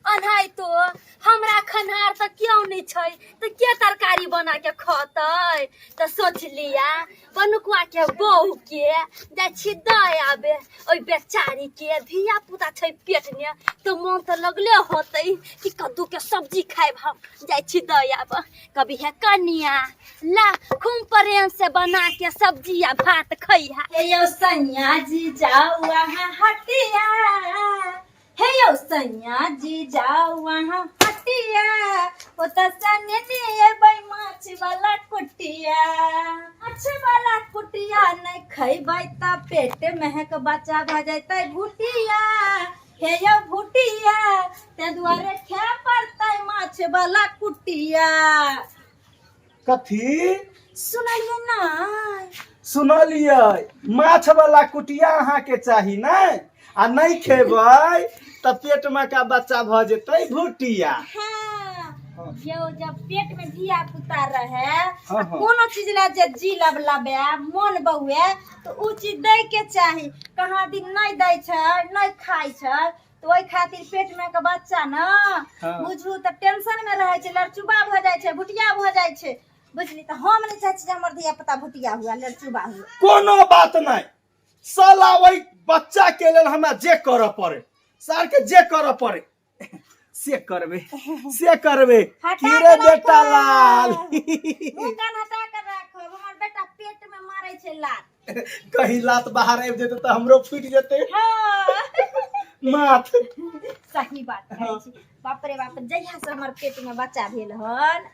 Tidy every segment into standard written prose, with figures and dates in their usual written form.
अनाहितो हमरा खनहार तऽ केओ नहि छै तऽ के तरकारी बना के खतै। तऽ सोचलिया बनुकुआ के बहू के जाइ छी दऽ आबे, ओहि बेचारी के धिया पुता छै पेट में, तऽ मन तऽ लगले होतै कि कद्दू के सब्जी खायब। हम जाइ छी दऽ आब। कभी है कनिया ला खूब प्रेम से बना के सब्जी आ भात खैहा। हे यौ सैया जी जाउ अहाँ हटिया, हे यौ सैया जी जाउ अहाँ हटिया, ओतऽ से नेने एबै माछ वाला कुटिया। माछ वाला कुटिया नहि खैबै तऽ पेट महक बच्चा भऽ जेतै भुटिया, हे यौ भुटिया, ताहि दुआरे खाय पड़तै माछ वाला कुटिया। कथी सुनलियै नहि? सुनलियै, माछ वाला कुटिया अहाँके चाही ने, आ नहि खेबै तऽ पेट मे का बच्चा भऽ जेतै भुटिया। हाँ, यौ जब पेट में धिया पुता रहे हाँ, हाँ। कोनो चीज ला जे जी लब लबे मन बउए तो उ चीज दै के चाही। कहाँ दिन नहीं दै छै, नहीं खाइ छै, तो ओहि खातिर पेट में के बच्चा न बुझू तऽ टेंशन में रहै छै, लड़चुबा भऽ जाइ छै, भुटिया भऽ जाइ छै, बुझली? तऽ हम नहि चाहै छी जे हमर धिया पुता भुटिया हुए, लड़चुबा हुए। कोनो बात नहि, साला ओहि बच्चा के लेल हमरा जे करऽ पड़े, सार के जे करऽ पड़े से करबे, से करबे। हटा की रे के बेटा राखो। लाल, मुँह कान हटा के राखो, हमर बेटा पेट में मारे छै लात। कहीं लात बाहर आबि जेतै तऽ हमरो फूटि जेतै माथ। सही बात कहै छी। बाप रे बाप, जहिया से हमर पेट में बच्चा भेल हन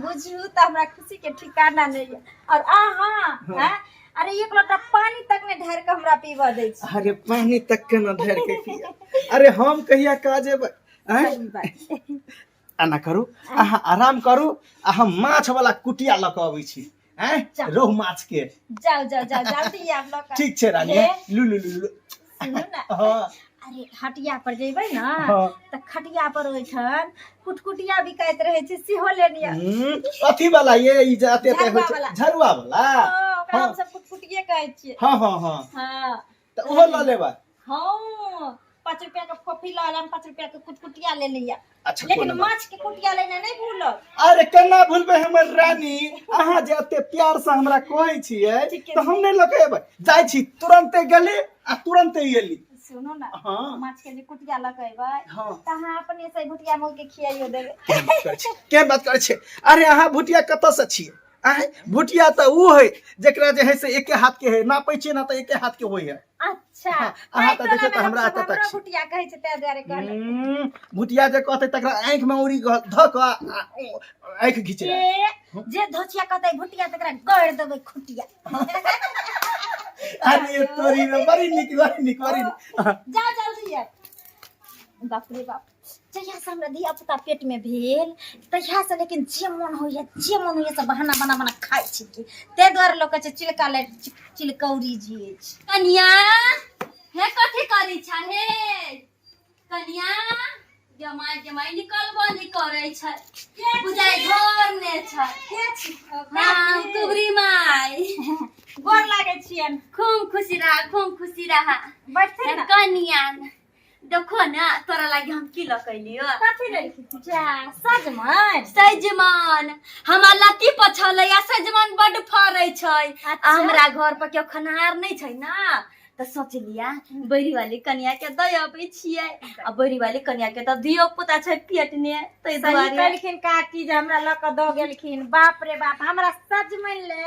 बुझू तऽ हमरा खुशी के ठिकाना नहीं है। और अहाँ हाँ? अरे एक लोटा पानी तक नहीं ढार के हमरा पीबऽ दै छी। अरे पानी तक के न ढार के पिया, अरे हम कहिया काज एबै? आँय? सही बात। एना करू, अहाँ आराम करू आ हम माछ वाला कुटिया लऽ कऽ अबै छी। आँय? जाउ। रोहु माछ के। जाउ जाउ जाउ, जल्दी आब लऽ कऽ। ठीक छै रानी। हे। लू लू लू लू। सुनू ने। हाँ। अरे हटिया पर जेबै ने तऽ खटिया पर ओहिठाम कुटकुटिया बिकाइत रहै छै, सेहो लेने आउ। अथी वाला ये ई जे एते एते होइ झरुआ छै वाला। झरुआ वाला। हँ, ओकरा हाँ। हमसब कुटकुटिये कहै छियै। हाँ हाँ हाँ। हाँ। तऽ ओहो लऽ लेबै। हाँ, 5 रुपया के कॉफी लऽ लेब, 5 रुपया के कुटकुटिया ले लिया। अच्छा, लेकिन कोनो बात। माछ के कुटिया लेने नहीं भूलब। अरे केना भूलबै हमर रानी, अहाँ जे एते प्यार से हमरा कहै छियै ठीके तऽ हम नहि लऽ के एबै? जाइ छी, तुरन्ते गेली आ तुरन्ते एली। सुनू ने। हाँ। माछ के जे कुटिया लऽ के एबै हाँ। तऽ अहाँ अपने से भुटिया मोल के खियाइयो देबै। केहन बात करै छी, केहन बात करै छी? अरे अहाँ भुटिया कतऽ से छियै? आँय, भुटिया तऽ उ है जेकरा जे है से एके हाथ के है, नापै छियै ना तऽ एके हाथ के होइ है। अच्छा। हाँ, अहाँ तऽ एहि देखियौ टोला तऽ मे हमरा हमसब एतऽ तक हमरो छी। भुटिया कहै छै, ताहि दुआरे कहलहुँ। भुटिया जे कहतै तकरा आँखि मे उरी धऽ कऽ आँखि घिच जे जे धोचिया कहतै भुटिया तकरा गड़ देबै खुटिया। अरे तोरी में बड़ी नीक, बड़ी नीक, बड़ी नीक। जा जल्दी आब। बाप रे बाप, जहिया से हमरा धिया पुता पेट में भेल तहिया से लेकिन जे मन होइया, जे मन होइया से बहाना बना बना खाइ छी की, ताहि दुआरे लोक कहै छै चिलका ले चिलकौरी जियै छै। कनिया हे, कथी करै छा हे कनिया? जमाई जमाई निकलबो नहीं करै छै, बुझाइ घर ने छै। के छी? हाँ, कुबरी माई। गोर लागै छियनि। खूब खुशी रहा, खूब खुशी रहा। बैठते ना। कनिया देखो ना, तोरा लागी हम की लऽ कलियो। कथी लेलखिन? जा सजमनि। सजमन हमरा लत्ती पर छलै आ सजमन बड्ड फड़ै छै। आ हमरा घर पर केओ खनहार नहि छै ना, तऽ सोचलिया बड़ी वाली कनिया के दऽ अबै छियै, आ बड़ी वाली कनिया के तऽ धियो पुता छै पेट ने, ताहि सही दुआरे कहलखिन काकी जे हमरा लऽ कऽ दऽ गेलखिन। बाप रे बाप, हमरा सजमनि ले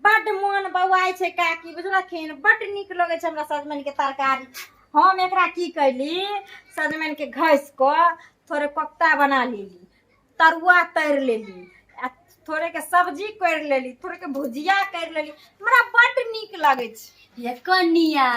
बड्ड मोन बौआइ छै काकी, बुझलखिन? बड्ड नीक लगै छै हमरा सजमनि के तरकारी। हम एकरा की कैली, सजमनि के घसि कऽ थोड़े कोफ्ता बना लेली, तरुआ तरि लेली, आ थोड़े के सब्जी करि लेली, थोड़े के भुजिया करि लेली। हमरा बड्ड नीक लगै छै। ये कनिया,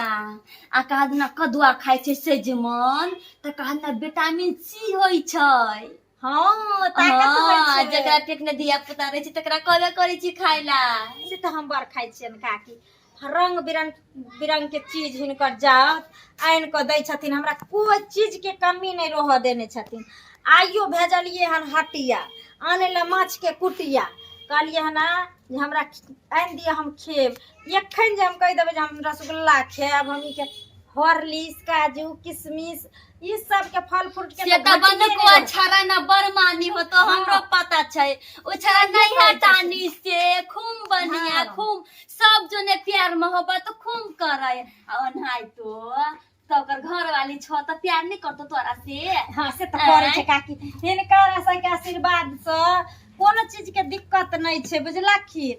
आ कहा कदुआ खाइ छै सजमन तऽ कहा विटामिन सी होइ छै। हाँ, ताकत होइ हाँ, छै। जकरा पेट में धिया पुता रहै छै तकरा कहबे करै छी खाय ला। से तऽ हम बड़ खाइ छियनि काकी। रंग बिरंग बिरंग के चीज हिनकर जात आनि कऽ दै छथिन, हमरा कोइ चीज के कमी नहि रहऽ देने छथिन। आइयो भेजलियै हन हटिया आनै लए माछ के कुटिया। कहलियै हन आ जे हमरा आनि दिअ, हम खेब। एखन जे हम कहि देबै जे हम रसगुल्ला खायब, हम ई खायब, हॉर्लिक्स, काजू, किशमिश ई सब के फल फ्रूट के से तऽ तऽ घटिये नहि बनुकुआ रहै। छड़ा न बरमानी हो तो हमरो पता छै ओ छड़ा नहीं हटानी से खूब बढ़िया हाँ। खूब सब जने प्यार मोहब्बत खूब करे आ ओनाहि तो तो ओकर घर वाली छो तऽ प्यार नहीं करतो तोरा से। हाँ से तऽ करै छै काकी, हिनकर सबके आशीर्वाद से कोनो चीज के दिक्कत नहि छै, बुझलखिन?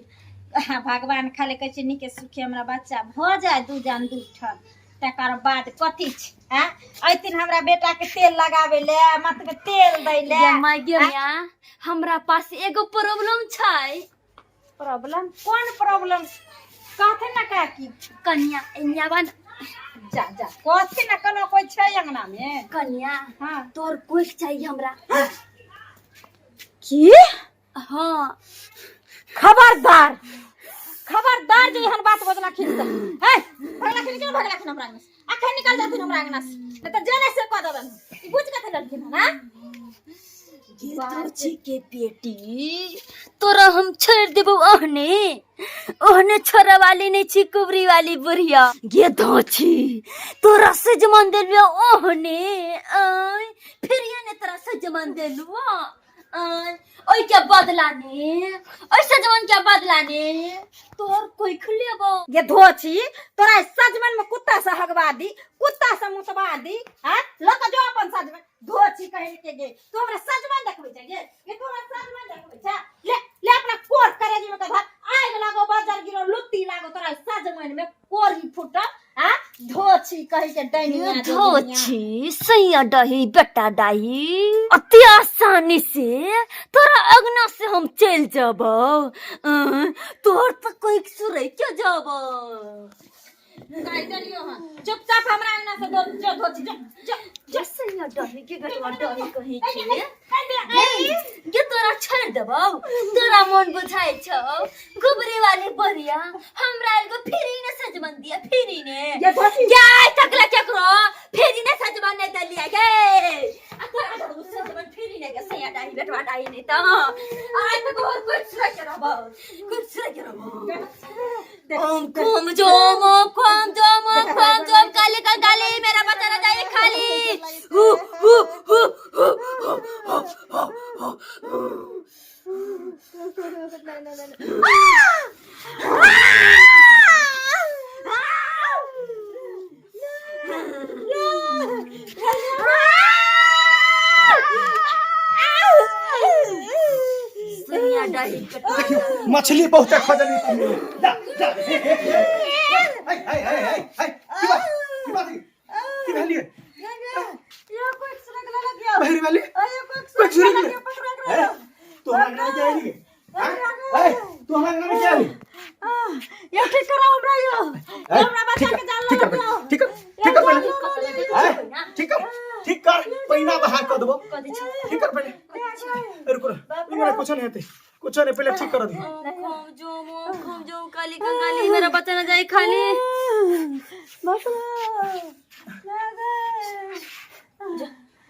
हाँ, भगवान खाली कहै छै नीके सुखे हमरा बच्चा भऽ जाय दू जान दू ठन, तकर बाद कथी छै? आँ अयथिन हमरा बेटा के तेल लगाबै ले, माथ में तेल दै ले। गे माय गे माय, हमरा पास एगो प्रॉब्लम छै। प्रॉब्लम? कोन प्रॉब्लम? कहथिन ना काकी। कनिया एनिया बन। जा जा, कहथिन ना, कोनो कोई छै अंगना में? कनिया। हाँ। तोर कोख चाहिए हमरा। की? हाँ। खबरदार, खबरदार जे एहन बात बजलखिन तऽ हे भगलखिन कि भगलखिन हमरा अंगना से, अखन निकल जाथिन हमरा अंगना से, नहीं तऽ जेने से कऽ देबनि। ई बुझ कथी लड़खिन हन? हाँ? गे के बेटी, तोरा हम छोड़ देबो ओहने ओहने छोड़ा वाली नहीं छी कुबरी वाली बुढ़िया। गे धोछी, तोरा सजमन देलु ओहने, आय फिर ये ने तोरा सजमन देलु, आय ओइ के बदला ने, ओइ सजमन के बदला ने तोर कोई खुलेबो। गे धोछी, तोरा सजमन में कुत्ता से हगवा दी, कुत्ता से मुतवा दी। हाँ लऽ कऽ जो अपन सजमन, धोछी कहि के। गे तू हमरा सजमन देखबै छै? गे गे तू हमरा सजमन देखबै छै? ले ले अपना कोर करेजी में कधा आगि लागो, बजर गिरो, लुत्ती लागो, तोरा सजमन में कोरी फुटल। आ धोछी कहि के डैनिया। धोछी सैया डही बेटा डाही, अति आसानी से तोरा अगना से हम चल जबो, तोर तो कोई सुरै के जबो। काटि देलियो हन, चुपचाप हमरा अंगना से दो जो धोछी, जो जो जो सैया डही के बेटवा डही कही के गे, तोरा छोड़ देबो? तोरा मन बुझाइ छौ गोबरे वाली बढ़िया हमरा एगो फिरी ने सजमन दिया फिरी ने। ये धोछी। गे आइ तक ले केकरो फिरी ने सजमन नहीं दलिया गे, आ तोरा देबो सजमन फिरी ने गे सैया डाही बेटवा डाही। नहीं त आइ तक और कुछ सुनै के रहबो, कुछ सुनै के रहबो। ओम कुम जोम, ओम कुम जोम, ओम कुम जोम, काली का काली, मेरा बच्चा ना जाए खाली। हु हु हु हु हु हु हु हु। सुनिया डही के देखियो, मछली बहुते खोजली तुम। जा जा, हे हे हे हे हे हे हे हे, की बात, की बात, की भेलिए? बहरी वाली कोई छुरी के ए, तू हमरा अंगना में के आइली? हां ए, तू हमरा अंगना में के आइली? यो ठीक कराओ हमरा, यो ए, हमरा बच्चा ठीक के कर, जाल ठीक कर लग पहिले, ठीक कर, ठीक कर पहिले, ए, ठीक कर, ठीक कर, पहिना बहार कर देबो, ठीक कर पहिले। ए, रुको रुको, ना, कुछ नहीं हेतै, कुछ नहीं, पहिले ठीक कर दी। ओम खुम जोम, ओम खुम जोम, काली कंगाली, मेरा बच्चा ना जाए खाली।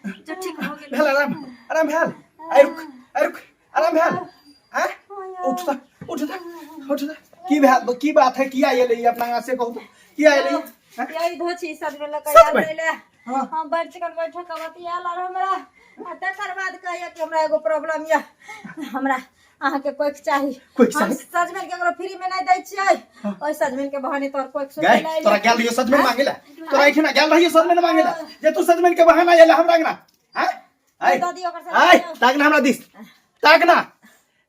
जो ठीक हो गेल। भेल आराम? आराम भेल? आइ रुक, आइ रुक, आराम भेल? हैं, उठ त, उठ त, उठ त। की भेल, की बात है? किया एलै अपना यहाँ से कहू तो, किया एलै हैं? यही धोछी सब में लगा सच में? ले। हाँ। हम बैठ कर बैठ के बतियाल और हमरा आ तकर बाद कहिए कि हमरा एगो प्रॉब्लम यऽ, हमरा अहाँके कोइख चाही। कोइख हम चाही? सजमनि केकरो फ्री में नहि दै छियै, ओहि सजमनि के बहाने तोहर कोइख सुनै गए लए तोरा गेल रहियो सजमनि मांगे ला? तोरा एहिठिना गेल रहियो सजमनि मांगे ला जे तू सजमनि के बहाना एला हमरा अंगना? हैं आय दऽ दियौ ओकर आय सजमनि। ताकना हमरा दिस ताकना,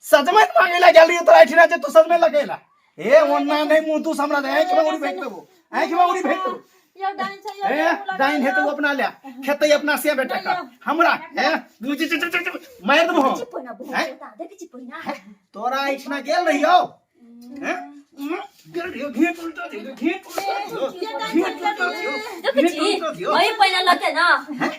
सजमनि मांगे ला गेल रहियो तोरा एहिठिना जे तू सजमनि लगेला? ए ओन्ना नहीं, मुंह तू हमरा दे, आँखि में उड़ी भेज देबो, आँखि में उड़ी भेज देबो। यौ डाइन छै यौ। ए डाइन हेतै ओ अपना ले खेतै अपना से बेटा का हमरा ए गुजी चु चु चु मार देबो हम। पहिना बहुत हैं? होता देखै छी पहिना। तोरा एहिठिना गेल रहियो हैं? गेल रहियो, घेट उल्टा दियो, घेट उल्टा दियो, घेट उल्टा दियो, देखै घेट छी उल्टा दियो। वही पहिना लके ना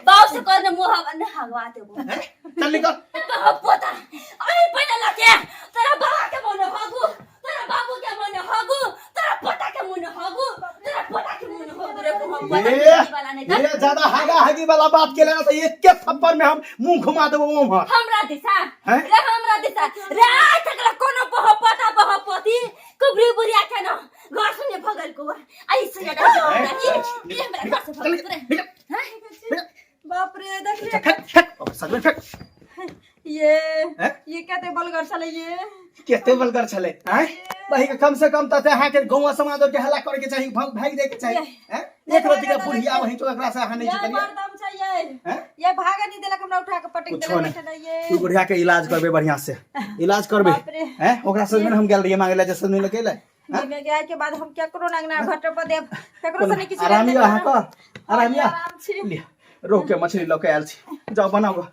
बाप से करने मुँह ने हगवा देबो। हैं? चल निकल। बाप पोता अरे पहिना लके तोरा बाबा के मन हगु, तोरा बाबू के मन हगु, तोरा पोता के मन हगु, तोरा पोता के मन हगु रे हम पोता ए के वाला नहीं त ये ज्यादा हागा हागी वाला बात के लेना तो एक के थप्पड़ में हम मुंह घुमा देबो उम्हर। हमरा दिशा हैं? रे हमरा दिशा रे आइ तक ला कोनो बह पोता बह पोती कुबरी बुरिया के न घर सुने भगल को आई से डर जो हमरा ई हमरा घर से चल भगल निकल, रे। निकल, हैं? निकल। बाप रे देख लिया। फेक फेक सजमनि फेक। ये। हैं? ये कते बलगर छलै ये। कते बलगर छलै आँय बही के? कम से कम तऽ अहाँके गाँव समाज के हल्ला करे के चाही, भाग भागि जाय के चाही। हैं? एक रति के बुढ़िया वही तो एकरा से अहाँ नहीं ये जीतलियै। मर्दम छै ये। हैं? ये भागे नहीं देलक हमरा, उठा के पटक कुछो देलक। नहीं। बैठल ये। तू बुढ़िया के इलाज करबे, बढ़िया से इलाज करबे। बाप रे। हैं? ओकरा सजमनि हम गेल रहियै मांगे ला जे सजमनि लके ले। में गया के बाद हम क्या करो अंगना घाट पर देब केकरो से नहीं किछु। आराम यऽ अहाँके? आराम यऽ? आराम छी। लिअ, रोहु के मछली लऽ के आयल छी, जाउ बनाउ गऽ,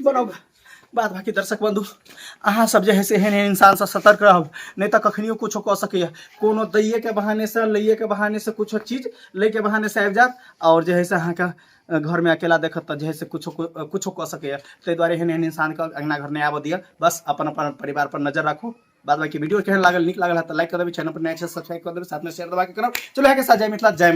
बनाउ गऽ। बाद बाकी दर्शक बंधु, अहाँ सब जे है से एहन एहन इंसानसँ सतर्क रहब, नहि तऽ कखनियो कुछो कऽ सकैए। कोनो दैये के बहाने से, लैये के बहाने से, कुछो चीज लै के बहाने से आबि जायत आओर जे है से अहाँके घरमे अकेला देखत तऽ जे है से कुछो कुछो कऽ सकैए। ताहि दुआरे एहन एहन इंसानके अंगना घर नहि आबऽ दिअ। बस अपन अपन परिवार पर नजर राखू। बाद बाकी वीडियो केहन लागल? नीक लागल है तऽ लाइक कऽ देबै, चैनल पर नया छै सब्सक्राइब कऽ देबै, साथमे शेयर दबा के करब। चलो, के साथ जय मिथिला, जय।